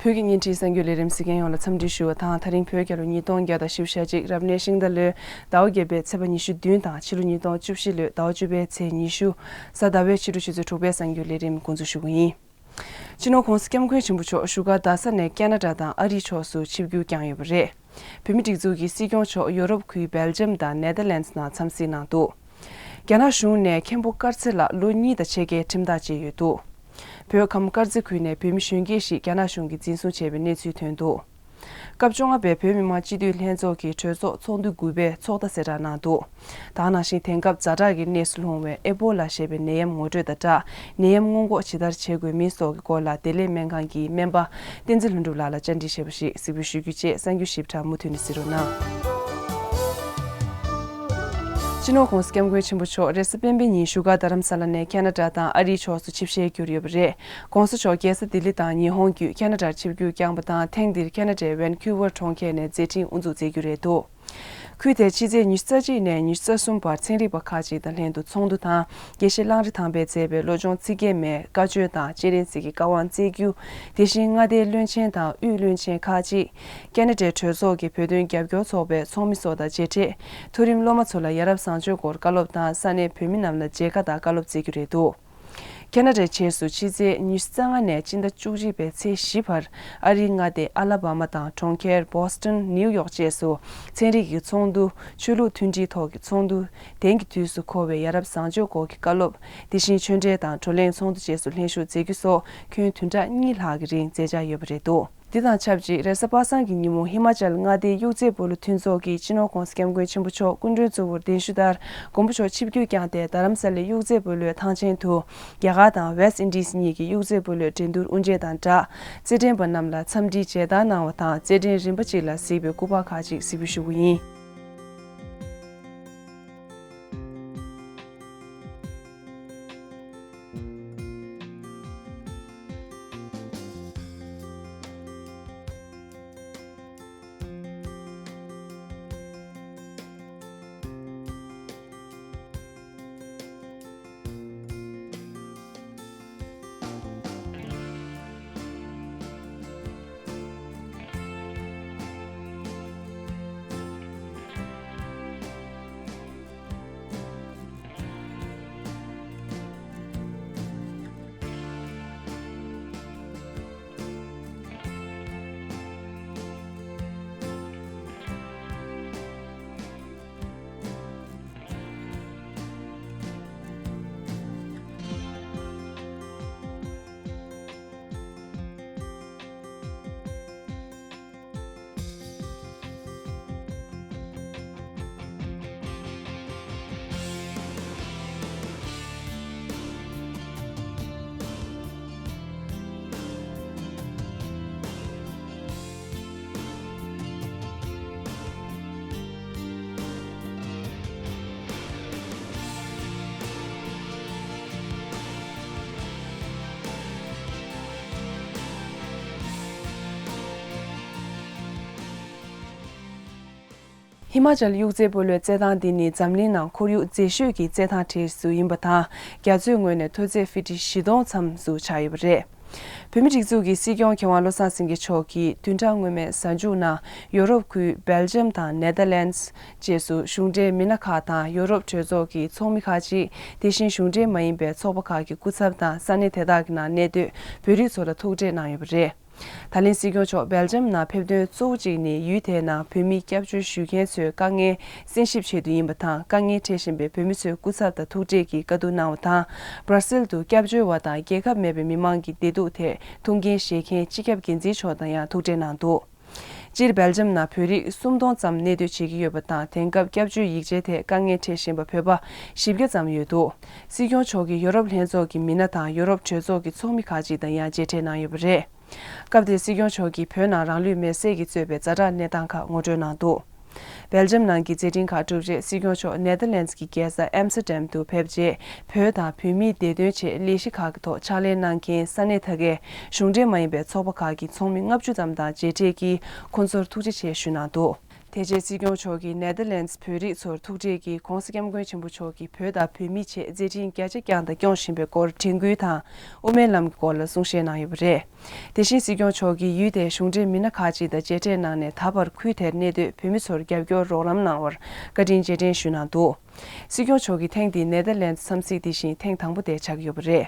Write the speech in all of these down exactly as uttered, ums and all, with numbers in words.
བོད་ཀྱི་བརྙན་འཕྲིན་གསར་འགྱུར་ལས་རིམ་གཟིགས་མཁན་ཡོངས་ལ་འཚམས་འདྲི་ཞུ་བ་དང་། ད་རིང་བོད་རྒྱལ་ལོ་ཉིས་སྟོང་བརྒྱ་དང་བཞི་བཅུ་ཞེ་གཅིག་རབ་གནས་ཤིང་རྟ་ལོའི་ཟླ་བ་བརྒྱད་པའི་ཚེས་པ་ཉི་ཤུ་བདུན་དང་ཕྱི་ལོ་ཉིས་སྟོང་བཅུ་བཞི་ལོའི་ཟླ་བ་བཅུ་པའི་ཚེས་ཉི་ཤུ། གཟའ་ཟླ་བའི་ཕྱི་དྲོ་ཆུ་ཚོད་དྲུག་པའི་གསར་འགྱུར་ལས་རིམ་འགོ་འཛུགས་ཞུ་གི་ཡིན། སྤྱི་ནོར་༸གོང་ས་༸སྐྱབས་མགོན་ཆེན་པོ་མཆོག་བཞུགས་སྒར་རྡ་ས་ནས་ཁ་ན་ཌ་དང་ཨ་རིའི་ཕྱོགས་སུ་ཆིབས་བསྒྱུར་བསྐྱངས་ཡོད་པ་རེད། བོད་མིའི་སྒྲིག་འཛུགས་ཀྱི་སྲིད་སྐྱོང་མཆོག་ཡོ་རོབ་ཁུལ་སྦེལ་ཇམ་དང་ནེ་དར་ལན་སི་ནང་འཚམས་གཟིགས་གནང་འདུག་རྒྱ་ནག་གཞུང་ནས་མཁན་པོ་དཀར་ཚེ་ལགས་ལོ་གཉིས་དང་ཕྱེད་ཀའི་ཁྲིམས་ཐག་བཅད་ཡོད་འདུག་བོད་ཁམས་དཀར་མཛེས་ཁུལ་ནས་བོད་མི་གཞོན་སྐྱེས་ཤིག་རྒྱ་ནག་གཞུང་གིས་འཛིན་བཟུང་བྱས་པའི་གནས་ཚུལ་ཐོན་འདུག་སྐབས་བཅོ་ལྔ་པའི་བོད་མི་མང་སྤྱི་འཐུས་ལྷན་ཚོགས་ཀྱི་གྲོས་ཚོགས་ཚོགས་འདུ་དགུ་པའི་ཚོགས་བརྡ་གསལ་བསྒྲགས་གནང་འདུག་དེ་ནང་བཞིན་དེང་སྐབས་ཛ་དྲག་གི་གནས་སུ་ལྷུང་བའི་ཨེ་བོ་ལ་ཞེས་པའི་ནད་ཡམས་ངོ་སྤྲོད་དང་སྦྲགས། ནད་ཡམས་སྔོན་འགོག་ཇི་ལྟར་བྱེད་དགོས་མིན་སོགས་ཀྱི་སྐོར་ལ་བདེ་ལེགས་སྨན་ཁང་གི་སྨན་པ་བསྟན་འཛིན་ལྷུན་གྲུབ་ལགས་ལ་བཅར་འདྲི་བྱས་པ་ཞིག་གཟིགས་འབུལ་ཞུ་རྒྱུ་བཅས་གསར་འགྱུར་ཞིབ་ཕྲ་མུ་མཐུད་ནས་གཟིགས་རོགས་གནང་། སྤྱི་ནོར་༸གོང་ས་༸སྐྱབས་མགོན་ཆེན་པོ་མཆོག་རེས་གཟའ་སྤེན་པའི་ཉིན་བཞུགས་སྒར་རྡ་རམ་ས་ལ་ནས་ཁ་ན་ཌ་དང་ཨ་རིའི་ཕྱོགས་སུ་ཆིབས་ཞལ་བསྒྱུར་ཡོད་པ་རེད། ༸གོང་ས་མཆོག་རྒྱལ་ས་ལྡི་ལི་དང་ཉི་ཧོང་བརྒྱུད་ཁ་ན་ཌར་ཆིབས་བསྒྱུར་བསྐྱངས་པ་དང་། ཐེངས་འདིར་ཁ་ན་ཌའི་ཝན་ཁུ་ཝར་གྲོང་ཁྱེར་ནས་མཛད་འཕྲིན་དབུ་འཛུགས་མཛད་རྒྱུ་རེད་འདུག་ཁུལ་དེར་ཕྱི་ཚེས་ཉི་ཤུ་རྩ་གཅིག་ནས་ཉི་ཤུ་རྩ་གསུམ་བར་ཚན་རིག་པ་ཁག་ཅིག་དང་ལྷན་དུ་ཚོགས་འདུ་དང་། དགེ་བཤེས་གླང་རི་ཐང་པས་མཛད་པའི་བློ་སྦྱོང་ཚིག་བརྒྱད་མའི་བཀའ་ཆོས་དང་། སྤྱན་རས་གཟིགས་ཀྱི་བཀའ་དབང་སྩལ་རྒྱུ། དེ་བཞིན་མངའ་སྡེའི་བློན་ཆེན་དང་དབུས་བློན་ཆེན་ཁག་ཅིག་ཁ་ན་ཌའི་གྲོས་ཚོགས་ཀྱི་བོད་དོན་རྒྱབ་སྐྱོར་ཚོགས་པའི་ཚོགས་མི་སོགས་དང་མཇལ་འཕྲད། མཐོ་རིམ་སློབ་མ་ཚོ་ལ་ཡ་རབས་བཟང་སྤྱོད་སྐོར་བཀའ་སློབ་དང་། ས་གནས་བོད་མི་རྣམས་ལ་མཇལ་ཁ་དང་བཀའ་སློབ་སྩལ་རྒྱུ་རེད་འདུག་ཁ་ན་ཌའི་ཕྱོགས་སུ་ཕྱི་ཚེས་ཉི་ཤུ་རྩ་ལྔ་ནས་སྤྱི་ཟླ་བཅུ་གཅིག་པའི་ཚེས་བཞི་བར་ཨ་རིའི་མངའ་སྡེ་ཨ་ལ་བྷ་མ་དང་གྲོང་ཁྱེར་བྷོ་སི་ཊོན། ནིའུ་ཡོག་བཅས་སུ་ཚན་རིག་གི་ཚོགས་འདུ། ཆོས་ལུགས་མཐུན་སྒྲིལ་ཐོག་གི་ཚོགས་འདུ། དེང་གི་དུས་སུ་མཁོ་བའི་ཡ་རབས་བཟང་སྤྱོད་སྐོར་གྱི་བཀའ་སློབ། དེ་བཞིན་ཆོས་འབྲེལ་དང་བགྲོ་གླེང་ཚོགས་འདུ་བཅས་སུ་ལྷན་ཞུགས་མཛད་རྒྱུ་སོགས་ཁྱོན་བདུན་ཕྲག་གཉིས་ལྷག་གི་རིང་མཛད་འཆར་ཡོད་པ་རེད་འདུག་འདི་དང་ཆབས་ཅིག་རེས་གཟའ་པ་སངས་ཀྱི་ཉིན་མོ་ཧི་མ་ཅལ་མངའ་སྡེའི་གཡུག་རྩེད་སྤོ་ལོ་མཐུན་ཚོགས་ཀྱིས་སྤྱི་ནོར་༸གོང་ས་༸སྐྱབས་མགོན་ཆེན་པོ་མཆོག་སྐུ་མགྲོན་གཙོ་བོར་གདན་ཞུ་ལྟར་མགོན་པོ་མཆོག་ཆིབས་བསྒྱུར་བསྐྱངས་ཏེ། རྡ་རམ་ས་ལའི་གཡུག་རྩེད་སྤོ་ལོའི་ཐང་ཆེན་དུ་རྒྱ་གར་དང་ཝེ་སི་ཊི་ཨིན་ཌི་སི་གཉིས་ཀྱི་གཡུག་རྩེད་སྤོ་ལོའི་འགྲན་བསྡུར་དབུ་འབྱེད་དང་སྦྲགས། རྩེད་འགྲན་པ་རྣམས་ལ་འཚམས་འདྲིའི་མཇལ་དར་གནང་བ་དང་། རྩེད་འགྲན་རིམ་པ་གཅིག་ལ་གཟིགས་པའི་སྐུ་པར་ཁག་ཅིག་གཟིགས་འབུལ་ཞུ་རྒྱུ་ཡིན། ཧི་མ་ཅལ་གཡུག་རྩེད་སྤོ་ལོའི་རྩེད་ཐང་འདི་ནི་འཛམ་གླིང་ནང་ཁོར་ཡུག་མཛེས་ཤོས་ཀྱི་རྩེད་ཐང་གྲས་སུ་ཡིན་པ་དང་། རྒྱ་མཚོའི་ངོས་ནས་མཐོ་ཚད་ཧྥི་ཊི་བཞི་སྟོང་མཚམས་སུ་ཆགས་ཡོད་པ་རེད། བོད་མིའི་སྒྲིག་འཛུགས་ཀྱི་སྲིད་སྐྱོང་མཁས་དབང་བློ་བཟང་སེང་གེ་མཆོག་གིས་བདུན་ཕྲག་སྔོན་མའི་གཟའ་མཇུག་ནང་ཡོ་རོབ་ཁུལ་སྦེལ་ཇམ་དང་ནེ་དར་ལན་སི་བཅས་སུ་གཞུང་འབྲེལ་མི་སྣ་ཁག་དང་། ཡོ་རོབ་གྲོས་ཚོགས་ཀྱི་ཚོགས་མི་ཁག་ཅིག་དེ་བཞིན་གཞུང་འབྲེལ་མ་ཡིན་པའི་ཚོགས་པ་ཁག་གི་སྐུ་ཚབ་དང་། ས་གནས་དེ་དག་གི་ནང་གནས་སྡོད་བོད་རིགས་ཚོ་ལ་ཐུག་འཕྲད་གནང་ཡོད་པ་རེད། ད་ལན་སྲིད་སྐྱོང་མཆོག་སྦེལ་ཇམ་ནང་ཕེབས་དོན་གཙོ་བོ་གཅིག་ནི་ཡུལ་དེའི་ནང་བོད་མིའི་སྐྱབས་བཅོལ་ཞུ་མཁན་ཚོའི་དཀའ་ངལ་གསན་ཞིབ་ཆེད་དུ་ཡིན་པ་དང་། དཀའ་ངལ་འཕྲད་བཞིན་པའི་བོད་མི་ཚོའི་སྐུ་ཚབ་དང་ཐུག་འཕྲད་ཀྱིས་བཀའ་བསྡུར་གནང་བ་དང་། སྦྲ་སིལ་དུ་སྐྱབས་བཅོལ་བ་དང་རྒྱལ་ཁབ་མེད་པའི་མི་མང་གི་བདེ་སྡུག་ཐད་ཐུགས་འགན་བཞེས་མཁན་སྤྱི་ཁྱབ་འགན་འཛིན་མཆོག་དང་ཡང་ཐུག་འཕྲད་གནང་འདུག་སྤྱིར་སྦེལ་ཇམ་ནང་བོད་རིགས་སུམ་སྟོང་ཙམ་གནས་སྡོད་བྱེད་ཀྱི་ཡོད་པ་དང་། དེང་སྐབས་སྐྱབས་བཅོལ་ཡིག་ཆའི་ཐད་དཀའ་ངལ་འཕྲད་བཞིན་པ་བོད་པ་བཞི་བརྒྱ་ཙམ་ཡོད་འདུག་སྲིད་སྐྱོང་མཆོག་གིས་ཡོ་རོབ་ལྷན་ཚོགས་ཀྱི་མི་སྣ་དང་ཡོ་རོབ་གྲོས་ཚོགས་ཀྱི་ཚོགས་མི་ཁག་ཅིག་དང་ཡང་མཇལ་འཕྲད་གནང་ཡོད་པ་རེད། སྐབས་དེར་སྲིད་སྐྱོང་མཆོག་གིས་བོད་ནང་རང་ལུས་མེར་སྲེག་གིས་གཙོས་པའི་ཛ་དྲག་གནས་སྟངས་ཁག་ངོ་སྤྲོད་གནང་འདུག་སྦེལ་ཇམ་ནང་གི་མཛད་འཕྲིན་ཁག་གྲུབ་རྗེས་སྲིད་སྐྱོང་མཆོག་ནེ་དར་ལེན་སི་གི་རྒྱལ་ས་ཨེམ་སི་ཊར་ཌམ་དུ་ཕེབས་རྗེས། བོད་དང་བོད་མིའི་བདེ་དོན་ཆེད་ལས་གཞི་ཁག་གི་ཐོག་ཕྱག་ལས་གནང་མཁན་ས་གནས་དེ་གའི་གཞུང་འབྲེལ་མ་ཡིན་པའི་ཚོགས་པ་ཁག་གི་ཚོགས་མི་ལྔ་བཅུ་ཙམ་དང་མཇལ་འཕྲད་ཀྱིས་ཁོང་ཚོར་ཐུགས་རྗེ་ཆེ་ཞུས་གནང་འདུག་དེ་རྗེས་སྲིད་སྐྱོང་མཆོག་གིས་ནེ་དར་ལེན་ཌི་བོད་རིགས་ཚོར་ཐུགས་འཕྲད་ཀྱིས་༧གོང་ས་༧སྐྱབས་མགོན་ཆེན་པོ་མཆོག་གིས་བོད་དང་བོད་མིའི་ཆེད་མཛད་འཕྲིན་བརྒྱ་ཆ་བརྒྱ་ལ་སྐྱོང་བཞིན་པའི་སྐོར་དྲན་སྐུལ་དང་དབུ་མའི་ལམ་གྱི་སྐོར་ལ་གསུང་བཤད་གནང་ཡོད་པ་རེད། དེ་བཞིན་སྲིད་སྐྱོང་མཆོག་གིས་ཡུལ་དེའི་གཞུང་འབྲེལ་མི་སྣ་ཁག་ཅིག་དང་མཇལ་འཕྲད་གནང་ནས། ད་བར་ཁུལ་དེར་གནས་སྡོད་བོད་མི་ཚོར་རྒྱབ་སྐྱོར་རོགས་རམ་གནང་བར་བཀའ་དྲིན་རྗེས་དྲན་ཞུས་གནང་འདུག། སྲིད་སྐྱོང་མཆོག་གིས་ཐེངས་འདིའི་ནེ་དར་ལེན་ཌི་འཚམས་གཟིགས་འདི་བཞིན་ཐེངས་དང་པོ་དེ་ཆགས་ཀྱི་ཡོད་པ་རེད།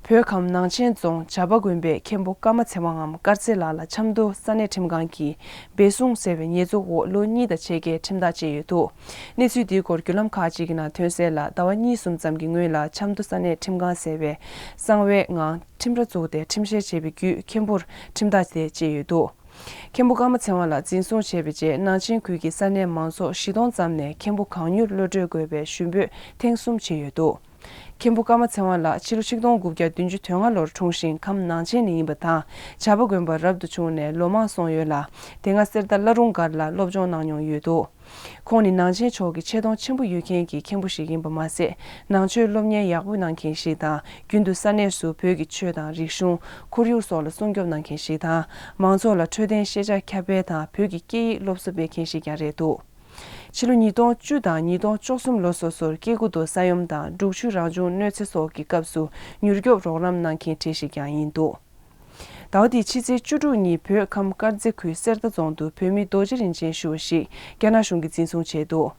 བོད་ཁམས་ནང་ཆེན་རྫོང་བྱ་པ་དགོན་པའི་མཁན་པོ་ཀརྨ་ཚེ་དབང་ངམ་དཀར་ཚེ་ལགས་ལ་ཆབ་མདོ་ས་གནས་ཁྲིམས་ཁང་གིས་སྦས་བསྲུང་ཟེར་བའི་ཉེས་འཛུགས་འོག་ལོ་གཉིས་དང་ཕྱེད་ཀའི་ཁྲིམས་ཐག་བཅད་ཡོད་འདུག། གནས་ཚུལ་འདིའི་སྐོར་བརྒྱུད་ལམ་ཁག་ཅིག་གི་ནང་ཐོན་གསལ་ལ། ཟླ་བ་གཉིས་གསུམ་ཙམ་གྱི་སྔོན་ལ་ཆབ་མདོ་ས་གནས་ཁྲིམས་ཁང་ཟེར་བས་གསང་བའི་ངང་ཁྲིམས་ར་བཙུགས་ཏེ་ཁྲིམས་བཤེར་བྱས་པའི་བརྒྱུད་མཁན་པོར་ཁྲིམས་ཐག་དེ་བཅད་ཡོད་འདུག། མཁན་པོ་ཀརྨ་ཚེ་དབང་ལགས་འཛིན་བཟུང་བྱས་པའི་རྗེས་ནང་ཆེན་ཁུལ་གྱི་ས་གནས་མང་ཚོགས་བཞི་སྟོང་ཙམ་ནས་མཁན་པོ་གང་མྱུར་གློད་གྲོལ་དགོས་པའི་ཞུ་འབོད་ཐེངས་གསུམ་བྱས་ཡོད་འདུག། མཁན་པོ་ཀརྨ་ཚེ་དབང་ལགས་ཕྱི་ལོ་ཆིག་སྟོང་དགུ་བརྒྱ་བདུན་ཅུ་དོན་ལྔ་ལོར་འཁྲུངས་ཤིང་ཁམས་ནང་ཆེན་ནས་ཡིན་པ་དང་། བྱ་པ་དགོན་པར་རབ་ཏུ་བྱུང་ནས་ལོ་མང་སོང་ཡོད་ལ། དེ་སྔ་གསེར་རྟ་བླ་རུང་སྒར་ལ་སློབ་སྦྱོང་གནང་མྱོང་ཡོད་འདུག། ཁོང་ནི་ནང་ཆེན་ཕྱོགས་ཀྱི་ཆེ་མཐོང་ཆེན་པོ་ཡོད་མཁན་གྱི་མཁན་པོ་ཞིག་ཡིན་པ་མ་ཟད། ནང་ཆོས་སློབ་གཉེར་ཡག་པོ་གནང་མཁན་ཞིག་དང་། རྒྱུན་དུ་ས་གནས་སུ་བོད་ཀྱི་ཆོས་དང་རིག་གཞུང་། ཁོར་ཡུག་སོགས་ལ་སྲུང་སྐྱོབ་གནང་མཁན་ཞིག་དང་། མང་ཚོགས་ལ་འཕྲོད་བསྟེན་ཤེས་བྱ་ཁྱབ་སྤེལ་དང་། བོད་ཀྱི་སྐད་ཡིག་སློབ་གསོ་སྤེལ་མཁན་ཞིག་ཀྱང་རེད་འདུག། ཕྱི་ལོ་ཉིས་སྟོང་བཅུ་དང་ཉིས་སྟོང་བཅུ་གསུམ་ལོ་སོ་སོར་སྐྱེ་དགུ་དང་ས་ཡོམ་དང་འབྲུག་ཆུ་རང་བྱུང་གནོད་འཚེ་སོགས་ཀྱི་སྐབས་སུ་མྱུར་སྐྱོབ་རོགས་རམ་གནང་མཁན་གྲས་ཤིག་ཀྱང་ཡིན་འདུག། ཟླ་བ་འདིའི་ཕྱི་ཚེས་བཅུ་དྲུག་ཉིན་བོད་ཁམས་དཀར་མཛེས་ཁུལ་གསེར་རྟ་རྫོང་དུ་བོད་མི་རྡོ་རྗེ་རིན་ཆེན་ཞུ་བ་ཞིག་རྒྱ་ནག་གཞུང་གིས་འཛིན་བཟུང་བྱས་འདུག།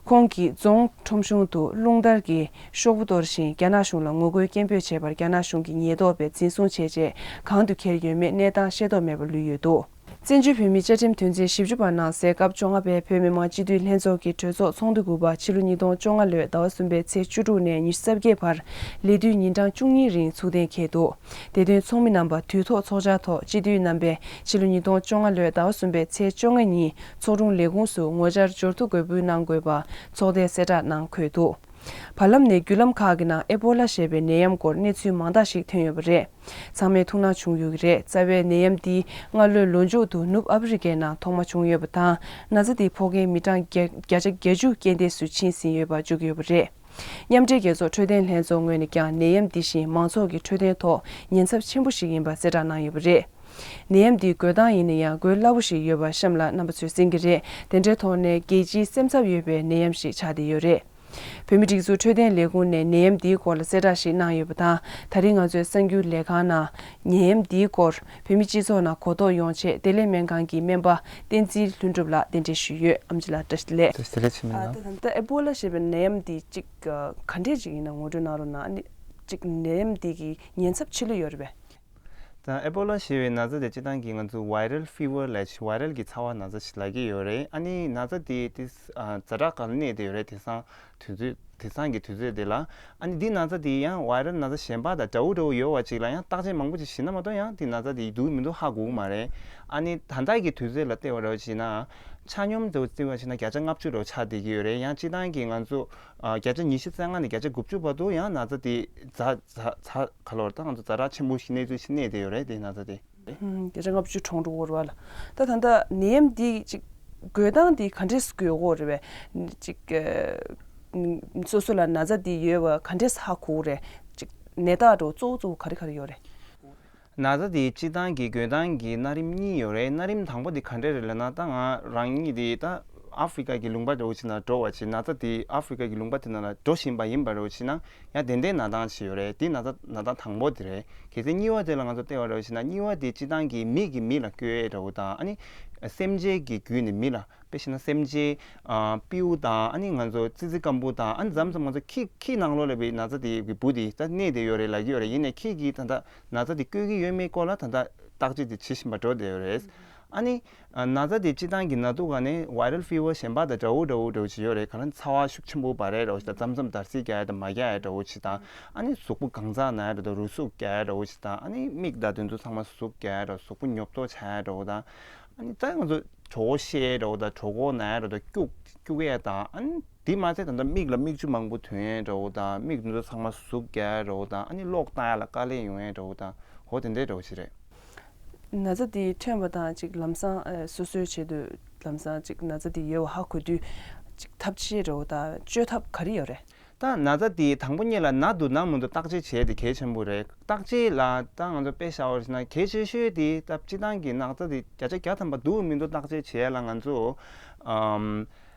ཁོང་གིས་རྫོང་ཁྲོམ་གཞུང་དུ་རླུང་དར་གྱི་ཤོག་བུ་གཏོར་ཞིང་རྒྱ་ནག་གཞུང་ལ་ངོ་རྒོལ་སྐད་འབོད་བྱས་པར་རྒྱ་ནག་གཞུང་གིས་ཉེན་རྟོག་པས་འཛིན་བཟུང་བྱས་རྗེས་གང་དུ་འཁྱེར་ཡོད་མེད་གནས་སྟངས་ཤེས་རྟོགས་མེད་པར་ལུས་ཡོད་འདུག། བཙན་བྱོལ་བོད་མིའི་བཅའ་ཁྲིམས་དོན་ཚན་བཞི་བཅུ་པ་ནང་གསལ་སྐབས་བཅོ་ལྔ་པའི་བོད་མི་མང་སྤྱི་འཐུས་ལྷན་ཚོགས་ཀྱི་གྲོས་ཚོགས་ཚོགས་འདུ་དགུ་པ་ཕྱི་ལོ་ཉིས་སྟོང་བཅོ་ལྔ་ལོའི་ཟླ་བ་གསུམ་པའི་ཚེས་བཅུ་དྲུག་ནས་ཉི་ཤུ་རྩ་བརྒྱད་བར་ལས་དུས་ཉིན་གྲངས་བཅུ་གཉིས་རིང་ཚུགས་གཏན་འཁེལ་འདུག། དེ་དོན་ཚོགས་མི་རྣམ་པ་དུས་ཐོག་ཚོགས་བཅར་ཐོག་སྤྱི་འཐུས་རྣམ་པས་ཕྱི་ལོ་ཉིས་སྟོང་བཅོ་ལྔ་ལོའི་ཟླ་བ་གསུམ་པའི་ཚེས་བཅོ་ལྔ་ཉིན་ཚོགས་དྲུང་ལས་ཁུངས་སུ་ངོ་བཅར་འབྱོར་ཐོ་འགོད་འབུལ་གནང་དགོས་པ་ཚོགས་ཐེངས་གསལ་བསྒྲགས་ནང་འཁོད་འདུག། བར་ལམ་ནས་བརྒྱུད་ལམ་ཁག་གི་ནང་ཨེ་པོ་ལ་ཞེས་པའི་ནད་ཡམས་སྐོར་གནས་ཚུལ་མང་དག་ཞིག་ཐོན་ཡོད་པ་རེད། ཚང་མས་ཐུགས་སྣང་བྱུང་ཡོད་ཀྱི་རེད། རྩ་བའི་ནད་ཡམས་འདི་སྔ་ལོའི་ལོ་མཇུག་ཏུ་ནུབ་ཨ་ཕི་རི་ཀའི་ནང་ཐོག་མ་བྱུང་ཡོད་པ་དང་། ན་ཚ་འདིའི་ཕོག་མཁན་མི་གྲངས་བརྒྱ་བརྒྱ་ཆ་བརྒྱད་ཅུ་རྐྱེན་འདས་སུ་ཕྱིན་ཟིན་ཡོད་པ་བརྗོད་ཀྱི་ཡོད་པ་རེད། མཉམ་འབྲེལ་རྒྱལ་ཚོགས་འཕྲོད་བསྟེན་ལྷན་ཚོགས་ངོས་ནས་ཀྱང་ནད་ཡམས་འདི་བཞིན་མང་ཚོགས་ཀྱི་འཕྲོད་བསྟེན་ཐོག་ཉེན་ཚབས་ཆེན་པོ་ཞིག་ཡིན་པ་གསལ་བསྒྲགས་གནང་ཡོད་པ་རེད། ནད་ཡམས་འདིའི་འགོས་སྟངས་ཡིན་ན་ཡང་འགོས་སླ་པོ་ཞིག་ཡོད་པ་གཤམ་ལ་རྣམ་པ་ཚོས་གསན་གྱི་རེད། དེ་འདྲའི་ཐོག་ནས་རྒྱལ་སྤྱིའི་སེམས་འཚབ་ཡོད་པའི་ནད་ཡམས་ཤིག་ཆགས་བསྡད་ཡོད་རེད། བོད་མིའི་སྒྲིག་འཛུགས་འཕྲོད་བསྟེན་ལས་ཁུངས་ནས་ནད་ཡམས་འདིའི་སྐོར་ལ་གསལ་བསྒྲགས་ཤིག་གནང་ཡོད་པ་དང་། ད་རིང་ང་ཚོའི་གསར་འགྱུར་ལས་ཁང་ནང་ནད་ཡམས་འདིའི་སྐོར་བོད་མིའི་སྤྱི་ཚོགས་ནང་གོ་རྟོགས་ཡོང་ཆེད་བདེ་ལེགས་སྨན་ཁང་གི་སྨན་པ་བསྟན་འཛིན་ལྷུན་གྲུབ་ལགས་གདན་འདྲེན་ཞུས་ཡོད། ཨེམ་ཆི་ལགས་བཀྲ་ཤིས་བདེ་ལེགས། བཀྲ་ཤིས་བདེ་ལེགས་ཆེ་མི་ཨ་ལགས། ད་ད་ལྟ་ཨེ་པོ་ལ་ཞེས་པའི་ནད་ཡམས་འདི་གཅིག་ག་འདྲས་ཅིག་ཡིན་ན་ངོ་སྤྲོད་གནང་རོགས་གནང་། ཨ་ནི་གཅིག་ནད་ཡམས་འདི་གི་ཉེན་ཚབས་ཆེ་ལོས་ཡོད་རེད་པས། ད་ཨེ་པོ་ལ་ཞེས་པའི་ན་ཚ་དེ་སྤྱིར་བཏང་གི་ང་ཚོ་viral fever ལབ་ཅིག་viral གྱི་ཚ་བ་ན་ཚ་ཞིག་ལབ་ཀྱི་ཡོད་རེད། ཨ་ནི་ན་ཚ་དེ་དེ་ཨ་ཛ་དྲག་སྒང་ལ་གནས་བསྡད་ཡོད་རེད། དེང་སང་དུས་ཚོད་དེང་སང་གི་དུས་ཚོད་དེ་ལ། ཨ་ནི་འདི་ན་ཚ་དེ་ཡང་viral ན་ཚ་གཞན་པ་དང་འདྲ་བོ་འདྲ་བོ་ཡོད་པ་ཅིག་ལ་ཡང་བརྟག་དཔྱད་མང་པོ་ཅིག་བྱས་ན་མ་གཏོགས་ཡང་འདི་ན་ཚ་དེ་འདུག་མི་འདུག་ཧ་གོ་གི་མ་རེད། ཨ་ནི་ད་ལྟ་གི་དུས་ཚོད་ལ་བལྟས་པ་འདྲ་བོ་བྱས་ན་ཆ་སྙོམས་འདྲ་བོ་བརྩི་བ་བྱས་ན་བརྒྱ་ཆ་ལྔ་བཅུ་འདྲ་བོ་ཆགས་བསྡད་ཀྱི་ཡོད་རེད། ཡང་སྤྱིར་བཏང་གི་ང་ཚོ་ཨ་བརྒྱ་ཆ་ཉི་ཤུ་རྩ་ལྔ་ནས་བརྒྱ་ཆ་དགུ་བཅུ་བར་དུ་ཡང་ན་ཚ་དེ་ཛ་ཛ་ཛ་ག་ལོར་ད་ང་ཚོ་ཛ་དྲག་ཆེན་པོ་ཞིག་གནས་ཚུལ་ཞིག་གནས་བསྡད་ཡོད་རེད། དེ་ན་ཚ་དེ། ཧུམ། བརྒྱ་ཆ་ལྔ་བཅུ་གྲོངས་འགྲོ་གི་རེད་པ་ལགས། ད་ད་ལྟ་ནད་ཡམས་འདི་ཅིག་འགོས་སྟངས་འདི་ག་འདྲས་འགོས་ཀྱི་ཡོད་རེད་པས། ཅིག་ཨ་སོ་སོ་ལ་ན་ཚ་འདི་ཡོད་པ་ག་འདྲས་ཧ་གོ་གི་རེད། ཅིག་ནད་རྟགས་འདྲ་བོ་གཙོ་བོ་གཙོ་བོ་ག་རེ་ག་རེ་ཡོད་རེད། ན་ཚ་དེ་སྤྱིར་བཏང་གི་འགོས་སྟངས་ཀྱི་གནའ་རིམ་གཉིས་ཡོད་རེད། གནའ་རིམ་དང་པོ་དེ་ག་འདྲས་རེད་ལབ་ན། ད་ང་རང་ཉིད་དེ་ད་ཨ་ཧྥི་རི་ཀ་གི་ལུང་པ་འདྲ་བོ་ཅིག་ནང་འགྲོ་བ་ཅིག་ན་ཚ་དེ་ཨ་ཧྥི་རི་ཀ་གི་ལུང་པ་དེ་ནང་ལ་འགྲོ་བཞིན་པ་ཡིན་པ་འདྲ་བོ་ཅིག་ན་ཡང་དེ་འདྲའི་ན་སྟངས་ཅིག་ཡོད་རེད། དེ་ན་ཚ་ན་སྟངས་དང་པོ་དེ་རེད། གལ་སྲིད་གཉིས་པ་དེ་ལ་ང་ཚོ་བལྟས་པ་འདྲ་བོ་ཅིག་ན་གཉིས་པ་དེ་སྤྱིར་བཏང་གི་མི་གིས་མི་ལ་བསྐུས་འདྲ་བོ་དང་། ཨ་ནི་སེམས་ཅན་གྱི་བརྒྱུད་ནས་མི་ལ། དཔེ་བཞག་ན་སེམས་ཅན་ཨ་སྤྲེའུ་དང་། ཨ་ནི་ང་ཚོ་ཙི་ཙི་རྐན་འབུ་དང་། ཨ་ནི་མཚམས་མཚམས་ང་ཚོ་ཁྱི་ཁྱི་ནང་ལོགས་ལ་བའི་ན་ཚ་དེ་གི་འབུ་དེ་ད་གནས་བསྡད་ཡོད་རེད་ལབ་ཀྱི་ཡོད་རེད། ཡིན་ནའི་ཁྱི་གིས་ད་ལྟ་ན་ཚ་དེ་བསྐུས་ཀྱི་ཡོད་མེད་སྐོར་ལ་ད་ལྟ་བརྟག་དཔྱད་དེ་བྱེད་བཞིན་པ་འགྲོ་བསྡད་ཡོད་རེད། ཨ་ནི་ཨ་ན་ཚ་དེ་སྤྱིར་བཏང་གི་ན་དུག་ག་ནི་viral fever གཞན་པ་དང་འདྲ་བོ་འདྲ་བོ་འདྲ་བོ་ཅིག་ཡོད་རེད། ག་ལ་ཚ་བ་ཤུགས་ཆེན་པོ་འབར་རེད་འདྲ་བོ་ཞིག་དང་། མཚམས་མཚམས་འདར་སིག་རྒྱག་ཡ་དང་མ་རྒྱག་ཡ་འདྲ་བོ་ཅིག་དང་། ཨ་ནི་གཟུགས་པོ་གང་ཚ་ན་ཡ་འདྲ་བོ་དང་། རུས་ཟུག་རྒྱག་ཡ་འདྲ་བོ་ཅིག་དང་། ཨ་ནི་མིག་དང་དེ་ཚོ་ཚང་མ་ཟུག་རྒྱག་ཡ་འདྲ་བོ། གཟུགས་པོ་ཉོབ་ཏོ་ཆགས་ཡ་འདྲ་བོ་དང་། ཨ་ནི་ད་ང་ཚོ་གྲོད་ཁོག་བཤལ་འདྲ་བོ་དང་། གྲོད་ཁོག་ན་ཡ་འདྲ་བོ་དང་། སྐྱུག་སྐྱུག་ཡ་དང་། ཨ་ནི་དེ་མ་ཚད་ད་ལྟ་མིག་ལ་མིག་ཆུ་མང་པོ་ཐོན་ཡ་འདྲ་བོ་དང་། མིག་དེ་ཚོ་ཚང་མ་ཟུག་རྒྱག་ཡ་འདྲ་བོ་དང་། ཨ་ནི་གློག་བཏང་ཡ་ལ་དཀའ་ལས་ཡོང་ཡ་འདྲ་བོ་དང་། འོ་དེ་འདྲའི་འདྲ་བོ་ཞིག་རེད། ན་ཚ་འདི་ཐོན་པ་དང་ཅིག་ལམ་སང་ཨ་སོ་སོའི་ཆེད་དུ་ལམ་སང་ཅིག་ན་ཚ་འདི་ཡོད་པ་ཧ་གོ་དུས་ཅིག་ཐབས་ཤེས་འདྲ་བོ་དང་བཅོས་ཐབས་ག་རེ་ཡོད་རེད། ད་ན་ཚ་དེ་དང་པོ་ཉིད་ལ་ན་འདུག་ན་མི་འདུག་བརྟག་དཔྱད་བྱེད་ཡས་དེ་གལ་ཆེན་པོ་རེད། བརྟག་དཔྱད་ལ་ད་ང་ཚོ་དཔེ་བཞག་པ་ཡིན་ན་གལ་ཆེ་ཤོས་དེ་ད་སྤྱིར་བཏང་གི་ན་ཚ་དེ་བརྒྱ་ཆ་བརྒྱ་ཐམ་པ་འདུག་མི་འདུག་བརྟག་དཔྱད་བྱེད་ཡས་ལ་ང་ཚོ་ཨམ།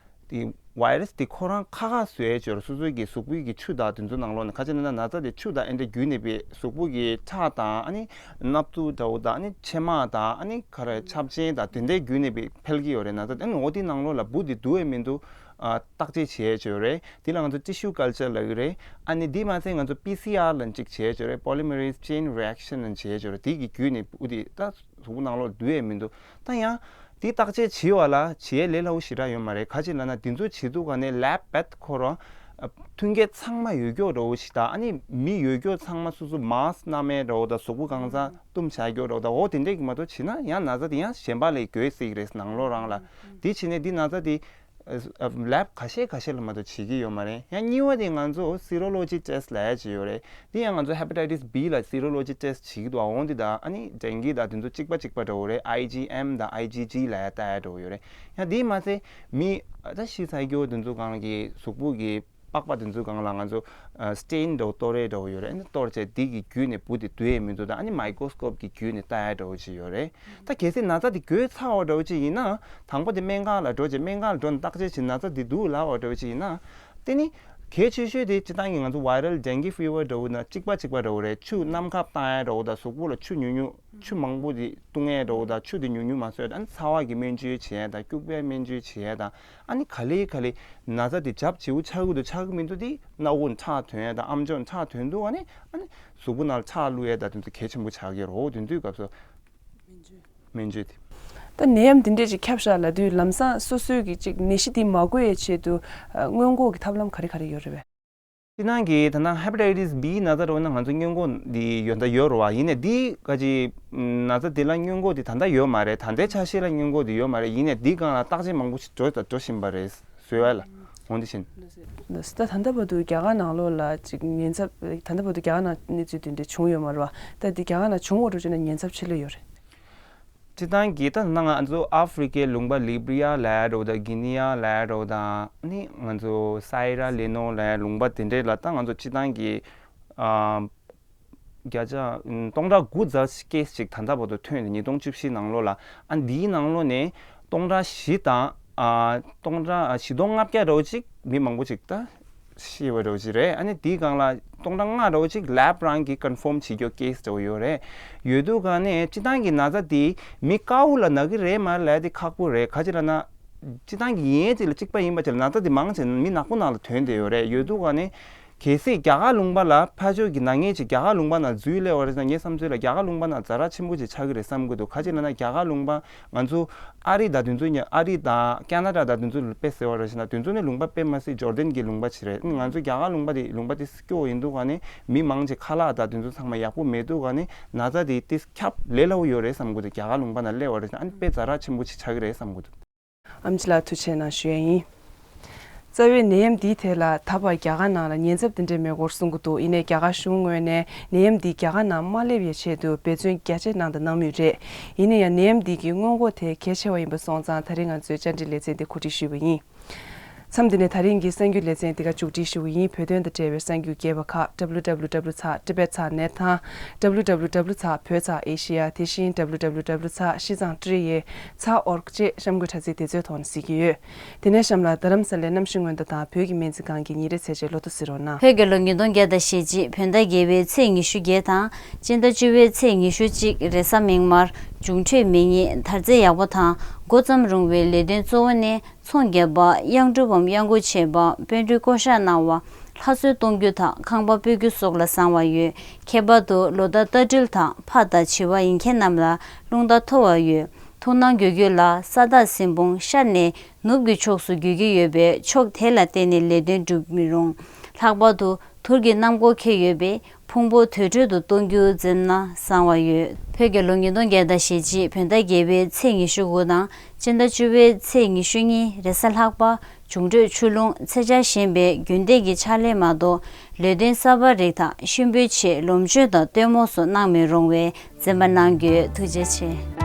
དེ་virus་དེ་ཁོ་རང་ཁ་ཁ་བཟོས་བྱས་སོ་སོའི་གི་གཟུགས་པོའི་གི་ཆུ་དང་དེ་ཚོ་ནང་ལོགས་ནས། ཁ་ཅིག་ན་ན་ཚ་དེ་ཆུ་དང་ཨེ་འདྲ་བརྒྱུད་ནས་པའི་གཟུགས་པོ་གི་ཁྲག་དང་ཨ་ནི་སྣབས་ཚུགས་འདྲ་བོ་དང་ཨ་ནི་མཆིལ་མ་དང་ཨ་ནི་ག་རེ་ཆབ་ཆེན་དང་དེ་འདྲའི་བརྒྱུད་ནས་པའི་འཕེལ་གི་ཡོད་རེད། ན་ཚ་དེ་ཨ་ནི་འོ་དེ་ནང་ལོགས་ལ་འབུ་དེ་འདུག་ཨེ་མི་འདུག་ཨ་བརྟག་དཔྱད་བྱས་བྱས་ཡོད་རེད། དེ་ལ་ང་ཚོ་tissue culture་ལབ་ཀྱི་རེད། ཨ་ནི་དེ་མ་ཚད་ང་ཚོ་PCR་ལ་གཅིག་བྱས་བྱས་ཡོད་རེད། Polymerase chain reaction་ལ་བྱས་བྱས་ཡོད་རེད། དེ་གི་བརྒྱུད་ནས་འབུ་དེ་ད་གཟུགས་པོ་ནང་ལོགས་འདུག་ཨེ་མི་འདུག་ད་ཡང་དེ་བརྟག་དཔྱད་བྱེད་པ་ལ་བྱེད་ཡས་ལས་སླ་པོ་ཞེ་དྲག་ཡོད་མ་རེད། ག་ཅི་ལབ་ན་དེ་ཚོ་བྱེད་དུས་ག་ནས་lab path་ཁོ་རང་མཐུན་རྐྱེན་ཚང་མ་ཡོད་རྒྱུ་འདྲ་བོ་ཞིག་དང་། ཨ་ནི་མི་ཡོད་རྒྱུ་ཚང་མ་སོ་སོ་mask་བསྣམས་ཡས་འདྲ་བོ་དང་། གཟུགས་པོ་གང་ཚང་བཏུམས་བྱ་རྒྱུ་འདྲ་བོ་དང་། འོ་དེ་འདྲས་ཀྱི་མ་གཏོགས་བྱེད་ན་ཡང་ན་ཚ་དེ་ཡང་གཞན་པ་ལ་འགོས་སྲིད་ཀྱི་རེད། ནང་ལོགས་རང་ལ་དེ་བྱེད་ནས་དེ་ན་ཚ་དེ་ལེབ་ཁ་ཤས་ཁ་ཤས་ལ་མ་གཏོགས་བྱེད་ཀྱི་ཡོད་མ་རེད། ཡང་གཉིས་པ་དེ་ང་ཚོ་serology test་ལབ་ཡ་ཅིག་ཡོད་རེད། དེ་ཡང་ང་ཚོ་hepatitis B་ལ་serology test་བྱེད་ཀྱི་འདུག་འོང་དེ་དང་ཨ་ནི་dengue་དང་དེ་ཚོ་གཅིག་པ་གཅིག་པ་འདྲ་བོ་རེད། IgM་དང་IgG་ལབ་ཡ་ལྟ་ཡ་འདྲ་བོ་ཡོད་རེད། ཡང་དེ་མ་ཚད་མི་ད་ཤི་ཚར་རྒྱུ་དེ་ཚོ་སྒང་གི་གཟུགས་པོ་གི་པགས་པ་དེ་ཚོ་སྒང་ལ་ང་ཚོ་stain་འདྲ་བོ་གཏོར་ཡ་འདྲ་བོ་ཡོད་རེད། ཨ་ནི་གཏོར་བྱས་དེ་གི་བརྒྱུད་ནས་འབུ་དེ་འདུག་ཡས་མི་འདུག་དང་ཨ་ནི་microscope་གི་བརྒྱུད་ནས་ལྟ་ཡ་འདྲ་བོ་ཅིག་ཡོད་རེད། ད་གལ་སྲིད་ན་ཚ་དེ་འགོས་ཚར་བ་འདྲ་བོ་ཅིག་ཡིན་ན། དང་པོ་དེ་སྨན་ཁང་ལ་འགྲོ་བྱས། སྨན་ཁང་ལ་འགྲོ་ནས་བརྟག་དཔྱད་བྱས་ན་ཚ་དེ་འདུག་ལབ་པ་འདྲ་བོ་ཅིག་ཡིན་ན། དེ་ནི་གལ་ཆེ་ཤོས་དེ་སྤྱིར་བཏང་གི་ང་ཚོ་viral dengue fever་འདྲ་བོ་དང་གཅིག་པ་གཅིག་པ་འདྲ་བོ་རེད། ཆུ་གནམ་ཁ་བཏང་ཡ་འདྲ་བོ་དང་། གཟུགས་པོ་ལ་ཆུ་ཉུང་ཉུང་ཆུ་མང་པོ་དེ་བཏུང་ཡ་འདྲ་བོ་དང་། ཆུ་དེ་ཉུང་ཉུང་མ་བཟོས་དང་། ཚ་བ་གི་སྨན་བཅོས་བྱས་ཡ་དང་། སྐྱུག་པའི་སྨན་བཅོས་བྱས་ཡ་དང་། ཨ་ནི་ག་ལེ་ག་ལེ་ན་ཚ་དེ་རྒྱབ་བྱེའུ་ཆགས་ཀྱི་འདུག་ཆགས་ཀྱི་མི་འདུག་དེ་སྣ་བུག་ཁྲག་ཐོན་ཡ་དང་། ཨམ་ཅོག་ཁྲག་ཐོན་འདུག་ག་ནི་ཨ་ནི་གཟུགས་པོ་ནང་ལ་ཁྲག་བླུགས་ཡ་དང་དེ་ཚོ་གལ་ཆེན་པོ་ཆགས་ཀྱི་ཡོད་རེད། འོ་དེ་དུས་སྐབས་སུ་སྨན་བཅོས་དེ། ད་ནད་ཡམས་འདི་འདྲས་ཅིག་ཁྱབ་བཞག་ལབ་དུས་ལམ་སང་སོ་སོའི་གི་ཅིག་ནད་གཞི་འདི་མ་འགོས་ཡའི་ཆེད་དུ་ཨ་སྔོན་འགོག་གི་ཐབས་ལམ་ག་རེ་ག་རེ་ཡོད་རེད་པས། སྤྱིར་བཏང་གི་ད་ལྟ་hepatitis B་ན་ཚ་འདྲ་བོ་ན་ང་ཚོ་སྔོན་འགོག་འདི་ཡོན་བདག་ཡོད་རེད་བ། ཡིན་ནའི་འདི་ག་ཅི་ན་ཚ་འདི་ལ་སྔོན་འགོག་འདི་ད་ལྟ་ཡོད་མ་རེད། ད་ལྟའི་ཆ་ཤས་ལ་སྔོན་འགོག་འདི་ཡོད་མ་རེད། ཡིན་ནའི་འདི་སྒང་ལ་བརྟག་དཔྱད་མང་པོ་ཞིག་འགྲོ་དང་འགྲོ་བཞིན་པ་རེད། བཟོས་པ་ལ་འོང་དེ་བཞིན། ད་ད་ལྟ་བར་དུ་རྒྱ་གར་ནང་ལོགས་ལ་ཅིག་ཉེན་ཚབས། ད་ལྟ་བར་དུ་རྒྱ་གར་ནང་གནས་ཚུལ་དེ་འདྲ་བྱུང་ཡོད་མ་རེད་བ། ད་འདི་རྒྱ་གར་ནང་བྱུང་བ་འགྲོ་བྱས་ན་ཉེན་ཚབས་ཆེ་ལོས་ཡོད་རེད། སྤྱིར་བཏང་གི་ད་ནང་ང་ཚོ་ཨ་ཧྥེ་རི་ཀའི་ལུང་པ་ལི་བི་རི་ཡ་ལབ་ཡ་འདྲ་བོ་དང་། གྷི་ནི་ཡ་ལབ་ཡ་འདྲ་བོ་དང་། ཨ་ནི་ང་ཚོ་སི་ཡེ་ར་ལི་ནོན་ལབ་ཡ་ལུང་པ་དེ་འདྲས་ལ་ད་ང་ཚོ་སྤྱིར་བཏང་གི་ཨ་བརྒྱ་ཆ་སྟོང་ཕྲག་དགུ་ཙམ་ཀེ་སི་ཅིག་ད་ལྟ་བར་དུ་ཐོན་ཏེ། ཉིས་སྟོང་བཅུ་བཞི་ནང་ལོགས་ལ། ཨ་འདིའི་ནང་ལོགས་ནས་སྟོང་ཕྲག་བཞི་དང་ཨ་སྟོང་ཕྲག་ཨ་བཞི་སྟོང་ལྔ་བརྒྱ་འདྲ་བོ་ཅིག་མི་མང་པོ་ཅིག་ད་ཤི་བ་འདྲ་བོ་ཅིག་རེད། ཨ་ནི་དེའི་སྒང་ལ་སྟོང་ཕྲག་ལྔ་འདྲ་བོ་ཅིག་ལེབ་རང་གིས་ཀོན་ཕོམ་བྱེད་རྒྱུ་ཀེ་སི་འདྲ་བོ་ཡོད་རེད། ཡོད་དུས་སྒང་ནས་སྤྱིར་བཏང་གི་ན་ཚ་དེ་མི་དཀར་པོ་ལ་ན་གི་རེད་མ་རེད་ལབ་དེ་ཁག་པོ་རེད། ག་ཅི་ལབ་ན་སྤྱིར་བཏང་གི་ཡིན་ཡས་ཅིག་ལ་གཅིག་པ་ཡིན་པ་ཅིག་ལ་ན་ཚ་དེ་མང་ཆེ་མི་ནག་པོ་ནང་ལ་ཐོན་བསྡད་ཡོད་རེད། ཡོད་དུས་སྒང་ནས་གལ་སྲིད་རྒྱ་གར་ལུང་པ་ལ་ཕར་ཕྱོགས་ཀྱི་ནད་ངན་ཅིག་རྒྱ་གར་ལུང་པ་ནང་འཛུལ་སླེབས་པ་རེད་ཟེར་ན། ངའི་བསམ་ཚུལ་ལ་རྒྱ་གར་ལུང་པ་ནང་ཛ་དྲག་ཆེན་པོ་ཅིག་ཆགས་ཀྱི་རེད་བསམ་གྱི་འདུག་ག་ཅི་ལབ་ན་རྒྱ་གར་ལུང་པ་ང་ཚོ་ཨ་རི་དང་དེ་ཚོ་ཉ་ཨ་རི་དང་ཀ་ན་ཌ་དང་དེ་ཚོ་དཔེ་ཟེར་བ་རེད་ཟེར་ན། དེ་ཚོ་ནི་ལུང་པ་དཔེ་མ་སྲིད་འབྱོར་ལྡན་གྱི་ལུང་པ་ཅིག་རེད། ང་ཚོ་རྒྱ་གར་ལུང་པ་དེ་ལུང་པ་དེ་སྐྱོ་བོ་ཡིན་དུས་སྒང་ནས་མི་མང་ཆེ་ཁ་ལག་དང་དེ་ཚོ་ཚང་མ་ཡག་པོ་མེད་དུས་སྒང་ནས་ན་ཚ་དེ་དེ་ཁྱབ་ལས་སླ་པོ་ཡོད་རེད་བསམ་གྱི་འདུག་རྒྱ་གར་ལུང་པ་ནང་སླེབས་པ་རེད་ཟེར་ན། ཨ་ནི་དཔེ་ཛ་དྲག་ཆེན་པོ་ཅིག་ཆགས་ཀྱི་རེད་བསམ་གྱི་འདུག་ཨེམ་ཆི་ལགས་ཐུགས་རྗེ་གནང་ཞུ་ཡས་ཡིན། རྩ་བའི་ནད་ཡམས་འདིའི་ཐད་ལ་ད་བར་རྒྱ་གར་ནང་ལ་ཉེན་ཚབས་དེ་འདྲའི་མེད་སྐོར་གསུང་གི་འདུག་ཡིན་ནའི་རྒྱ་གར་གཞུང་ངོས་ནས་ནད་ཡམས་འདི་རྒྱ་གར་ནང་མ་སླེབས་ཡའི་ཆེད་དུ་འབད་བརྩོན་རྒྱ་ཆེ་གནང་དང་གནང་མུས་རེད། ཡིན་ན་ཡང་ནད་ཡམས་འདི་གི་སྔོན་འགོག་དེ་གལ་ཆེ་བ་ཡིན་པ་སོང་ཙང་། ད་རིང་ང་ཚོའི་བཅར་འདྲི་ལེ་ཚན་འདི་གོ་སྒྲིག་ཞུས་པ་ཡིན། མཚམས་འདི་ནས་ད་རིང་གི་གསར་འགྱུར་ལེ་ཚན་འདི་ག་མཇུག་སྒྲིལ་ཞུ་གི་ཡིན། བོད་དོན་དང་འབྲེལ་བའི་གསར་འགྱུར་རྒྱས་པ་ཁག་www ཚགས་tibet ཚགས་net དང་www ཚགས་བོད་ཚགས་Asia། དེ་བཞིན་www ཚགས་ཤིས་ཙང་ཊི་རི་ཨེ་ཚགས་ཨོ་རི་ཇི་བཅས་གཤམ་འཁོད་དྲ་ཚིགས་དེ་ཚོའི་ཐོག་ནས་གཟིགས་ཀྱི་ཡོད། དེ་ནས་གཤམ་ལ་རྡ་རམ་ས་ལའི་གནམ་གཤིས་སྔོན་བརྡ་དང་བོད་ཀྱི་སྨན་རྩིས་ཁང་གི་ཉིན་རེའི་ཚེས་ཆའི་ལོ་ཐོ་གཟིགས་རོགས་གནང་། བོད་རྒྱལ་ལོ་ཉིས་སྟོང་བརྒྱད་དང་ཞེ་གཅིག་བོད་ཟླ་བརྒྱད་པའི་ཚེས་ཉི་ཤུ་བརྒྱད་དང་སྤྱི་ཟླ་བཅུ་པའི་ཚེས་ཉི་ཤུ་གཅིག་རེས་གཟའ་མིག་དམར། འབྱུང་འཕྲོད་མེ་ཉིན། དར་རྩེ་ཡག་པོ་དང་འགོ་བརྩམས་རུང་བའི་ལས་དོན་གཙོ་བོ་ནི། ཚོང་རྒྱག་པ། གཡང་འབྲུག་པའམ་གཡང་འགུག་བྱེད་པ། དཔོན་རིགས་བསྐོ་གཞག་གནང་བ། ལྷ་གསོལ་གཏོང་རྒྱུ་དང་ཁང་པ་སྤོ་རྒྱུ་སོགས་ལ་བཟང་བ་ཡོད། ཁྱད་པར་དུ་ལོ་ཟླ་རྟ་སྦྲུལ་དང་ཕག་དང་བྱི་བ་ཡིན་མཁན་རྣམས་ལ་རླུང་རྟ་མཐོ་བ་ཡོད། ཐུགས་སྣང་དགོས་རྒྱུ་ལ་ས་བདག་སྲིན་སྤུན་ཤར་ནས་ནུབ་ཀྱི་ཕྱོགས་སུ་རྒྱུག་གི་ཡོད་པས་ཕྱོགས་དེ་ལ་བརྟེན་ནས་ལས་དོན་སྒྲུབ་མི་རུང་། ལྷག་པར་དུ་དུར་གྱི་གནམ་སྒོ་ཁེལ་ཡོད་པས། ཕུང་པོ་དུར་ཁྲོད་དུ་གཏོང་རྒྱུ་འཛེམ་ན་བཟང་བ་ཡོད། བོད་རྒྱལ་ལོ་ཉིས་སྟོང་བརྒྱད་དང་ཞེ་གཅིག་བོད་ཟླ་བརྒྱད་པའི་ཚེས་ཉི་ཤུ་དགུ་དང་སྤྱི་ཟླ་བཅུ་པའི་ཚེས་ཉི་ཤུ་གཉིས་རེས་གཟའ་ལྷག་པ། འབྱུང་འཕྲོད་ཆུ་རླུང་ཚེས་ཆར་ཞན་པའི་རྒྱུན་ལྡན་གྱི་ཕྱག་ལས་མ་གཏོགས་ལས་དོན་གསར་པ་རིགས་དང་གཤིན་པོའི་ཆེད་ལོངས་སྤྱོད་དང་སྟོན་མོ་སོགས་གནང་མི་རུང་བས་འཛེམ་པ་གནང་རྒྱུའི་ཐུགས་རྗེ་ཆེ།